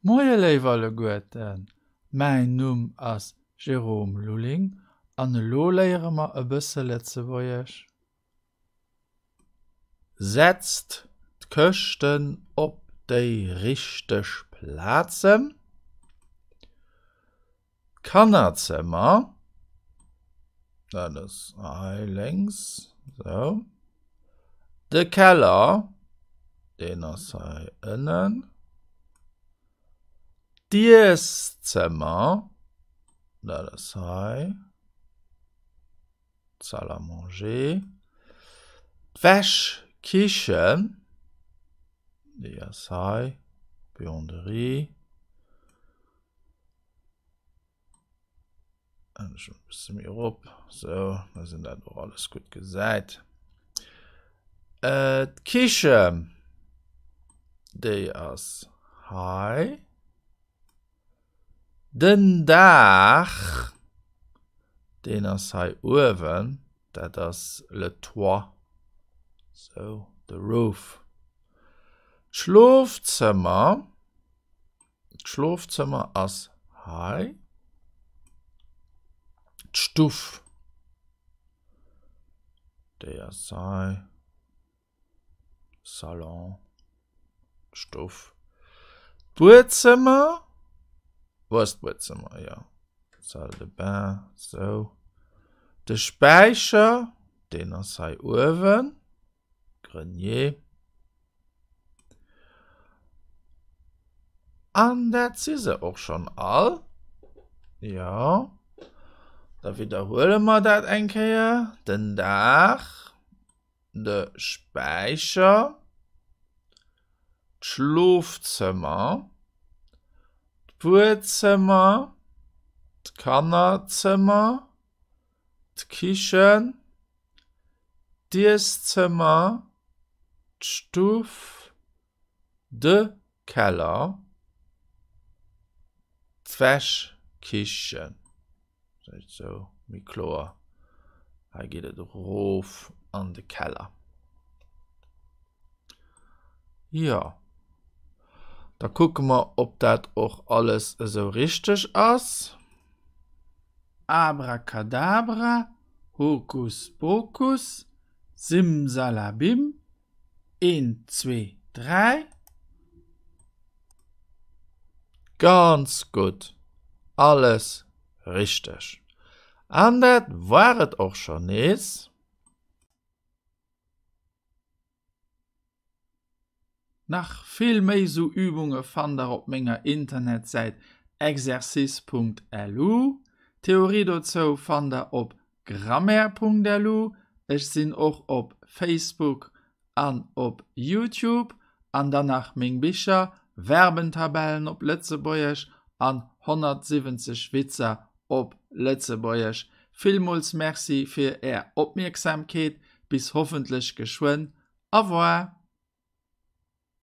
Moie léif alleguerten, mäin Numm ass Jérôme Lulling an elo léiere mer e bësse Lëtzebuergesch. Setzt d'Këschten op déi richteg Plazen. D'Kannerzëmmer, dat ass hei lénks, sou. De Keller, deen ass hei ënnen. D'Ieszëmmer, dat ass hei, d'Salle à manger. D'Wäschkichen, déi ass hei, d'Buanderie. Bësse méi erop, sou, dass een dat och alles gutt gesäit. Äh, d'Kichen, déi ass hei. Den Daach, deen ass hei uewen, dat ass le toit, sou, the roof. D'Schlofzëmmer. D'Schlofzëmmer ass hei. D'Stuff, déi ass hei. Salon, d'Stuff. D'Buedzëmmer, wou ass d'Buedzëmmer? Jo, Salle de bain, sou. De Späicher, deen ass hei uewen. Grenier. An dat si se och schonn all. Jo, da widderhuele mer dat eng Kéier. Den Daach, de Späicher, d'Schlofzëmmer, d'Buedzëmmer, d'Kannerzëmmer, d'Kichen, d'Ieszëmmer, d'Stuff, de Keller, d'Wäschkichen. Vläicht esou méi kloer. Hei geet et erof an de Keller. Jo, da kucke mer, ob dat och alles esou richteg ass. Abracadabra, Hokus Pokus, Simsalabim, een, zwee, dräi. Ganz gutt, alles richteg. An dat war et och schonn nees. Nach vill méi sou Übunge fannt der op menger Internetsäit exercice.lu. D'Theorie dozou fannt der op grammaire.lu. Ech sinn och op Facebook an op Youtube. An dann nach meng Bicher, Verbentabellen op Lëtzebuergesch an 170 Witzer op Lëtzebuergesch. Villmools Merci fir är Opmierksamkeet. Bis hoffentlech geschwënn. Au revoir!